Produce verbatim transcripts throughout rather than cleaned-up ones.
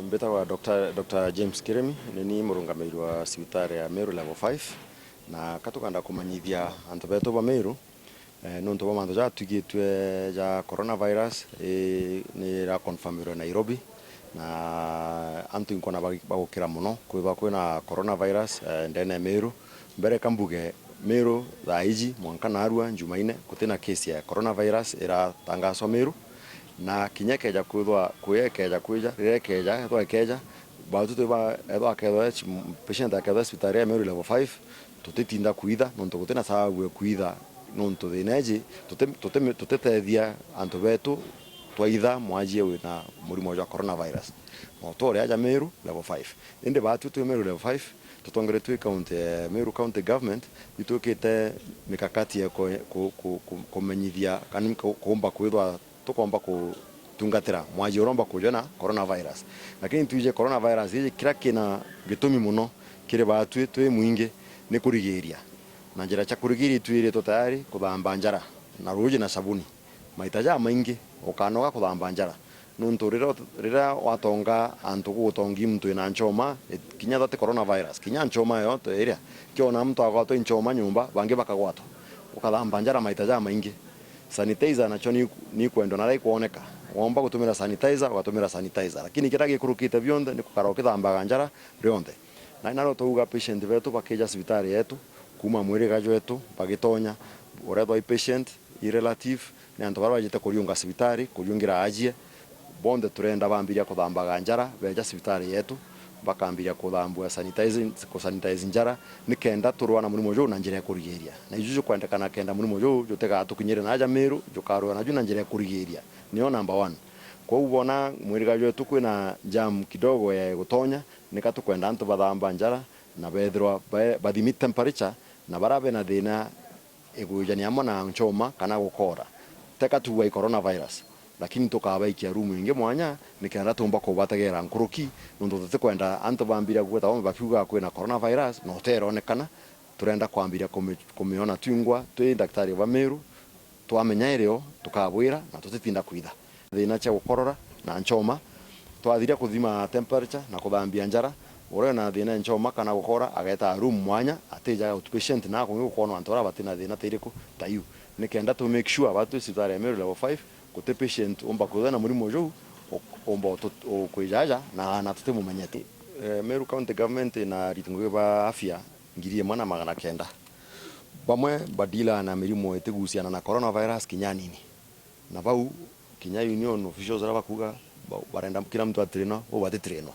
Mbitagwa Doctor, Doctor James Kirimi, ni ni murungamiri wa cibitari ya Meru Level five, na ka tukenda kumanyithia antu betu ba Meru, eh, nontu bwa mantu jatwigitwe ja coronavirus, i, ni iraconfirmirwe Nairobi, na antu inkwona bagi-, bagukira mono kwithwa kwina coronavirus, eh, ndene ya Meru. Mbere ka mbuge Meru thaa iji mwanka narua Jumaine, gutina case ya coronavirus iratangaswa Meru, na kinya ikeja kwithwa, kuya ikeja kwija, riria ikeja, ethwa ikeja, batu twi ba, ethwa akethwa e chi-, patient akethwa e cibitari ya Meru Level five, tutitinda kwitha, nontu gutina sababu ya kwitha, nontu thina iji tuti-, tuti-, tutitethia antu betu twaitha mwajie wina murimo jwa coronavirus. No tore aja Meru Level five. Indi batu twi Meru Level five, tutongeretwe i county, eh, Meru County Government, itwikite mikakati ya ku-, ku-, ku-, ku-, kumenyithia, kana ku-, kuumba kwithwa tukomba kutungatira mwajie uromba kuja na coronavirus. Lakini twije coronavirus iji, kiria kina gitumi mono kiri batwi twi mwingi ni kurigiria. Na njira cia kurigiria itwiritwe tayari kuthamba njara na ruuji na sabuni. Maita jamaingi ukanoga kuthamba njara. Nontu riria, riria watonga antu gugutongi muntu wina nchoma, it-, kinya thati coronavirus, kinya nchoma yoyote iria, kiona muntu agwatwa i nchoma nyomba, bangi bakagwatwa. Ukathamba njara maita jamaingi. Sanitizer nacio ni, ni ikwendwa na riria ikwoneka. Womba gutumira sanitizer, ugatumira sanitizer. Lakini kiria gikurukite bionthe ni gukara ukithambaga njara rionthe. Na nario twauga patient betu bakija cibitari yetu, kuuma mwiriga jwetu, bagitonya, urethwa i patient, i relative, ni antu baria bajite kuriunga cibitari, kuriungira ajie, bonthe turenda bambiria kuthambaga njara, beja cibitari yetu, bakambiria kuthambua sanitize, kusanitize njara, nikenda turua na murimo juu na njira ya kurigiria. Na iju jukwendekana kenda murimo juu jutigatukinyire na aja Meru, jukarua naju na njira ya kurigiria. Niyo number one. Kwou bona mwiriga jwetu kwina jam kidogo ya gutonya, nika tukwenda antu bathamba njara na bethirwa ba-, bathimi temperature, na baria bena thina igwijania amwe na nchoma kana gukora. Teka tuuga i coronavirus, lakini tukabaikia room ingi mwanya, nikenda tumba kubategera nkuruki, nontu tutikwenda antu bambire gwita bamwe bakiuga kwina coronavirus, na uteronekana. Turenda kwambiria kumi-, kumiona twingwa twi ndaktari ba Meru, twamenya irio, tukabwira, na tutitinda kwitha. Thina cia gukorora na nchoma, twathiria kuthima temperature na kuthambia njara, uria wina thina ya nchoma kana gukora, ageta room mwanya, atija outpatient, na kungi gukwonwa antu baria batina thina ta iriku ta iu. Nikenda tu make sure batu twi cibitari ya Meru Level five, guti patient umba kwithwa na murimo juu, u-, umba utu-, u-, kwijaja, na, na tutimumenyete. Eh, Meru County Government na ariti ngugi ba afya ngiri imwe na magana kenda. Bamwe badila na mirimo itigusiana na coronavirus kinya anini. Na bau, kinya union officials aria bakuga ba-, barenda kila mtu atrainwa, bo batitrainwa.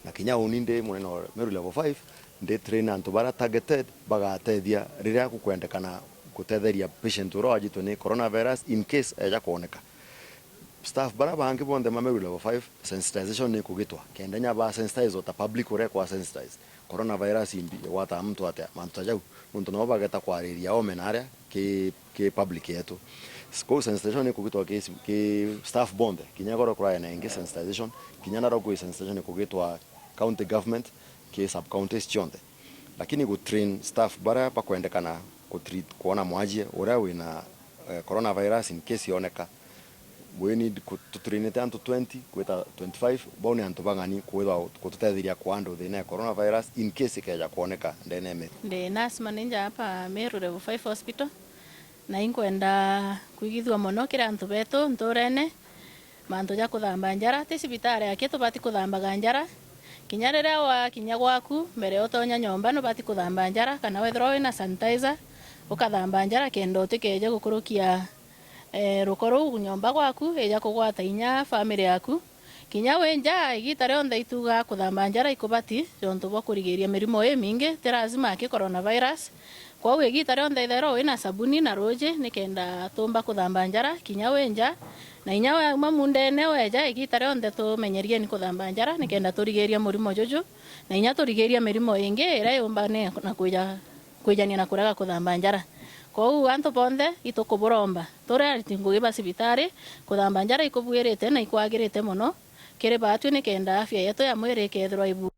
Na kinya uni ndi munene wa Meru Level five, ndi train antu baria targeted bagatethia riria gukwendekana gutetheria patient uria wajitwe ni coronavirus in case eja kwoneka. Staff baria bangi bonthe ma Meru Level five, sensitization ni kugitwa, kenda nya ba sensitize o ta public uria kwa sensitize. Coronavirus imbi-, igwataa muntu atia? Mantu ta jau. Nontu nabo bageta kwariria ome na aria ki, ki public yetu. S-, kou sensitization ni kugitwa ki, ki staff bonthe, kinya goro kuraya na ingi sensitization, kinya naro kwi sensitization ni kugitwa county government ki sub counties cionthe. Lakini gu train staff baria bakwendekana ku treat, kwona mwajie uria wina, eh, coronavirus in case yoneka. We need ku-, tutrainite antu twenty kwita twenty-five, bau ni antu bang'ani kwithwa gututetheria kuhandle thina ya coronavirus in case ikeja kwoneka ndene ya Meru. Ndi nurse manager hapa Meru Level five Hospital, na inkwenda kwigithua mono kiri antu betu nturene, mantu ja kuthamba njara. Ti cibitari aki tubati kuthambaga njara. Kinya riria wakinya gwaku, mbere ya utonya nyomba, nubati kuthamba njara, kana wethirwa wina sanitizer, ukathamba njara kenda utikeje gukurukia eh, ruko ruu nyomba gwaku, ija kugwata inya family yaku. Kinya wi nja, igita rionthe ituga kuthamba njara ikubati, jontu bwa kurigiria mirimo imingi, ti lazima aki coronavirus. Kwou igita rionthe ithairwa wina sabuni na ruuji, nikenda tumba kuthamba njara, kinya wi nja. Na inya wauma mundene weja, igita rionthe tumenyerieni kuthamba njara, nikenda turigiria murimo juju, na inya turigiria mirimo ingi iria yumbane na kwija kwijania na kurega kuthamba njara. Kwou antu bonthe itukuburomba, turi ariti ngugi ba cibitari, kuthamba njara ikubuirite na ikwagirite mono kiri baatwi, nikenda afya yetu ya mwiri ikethirwa ibu.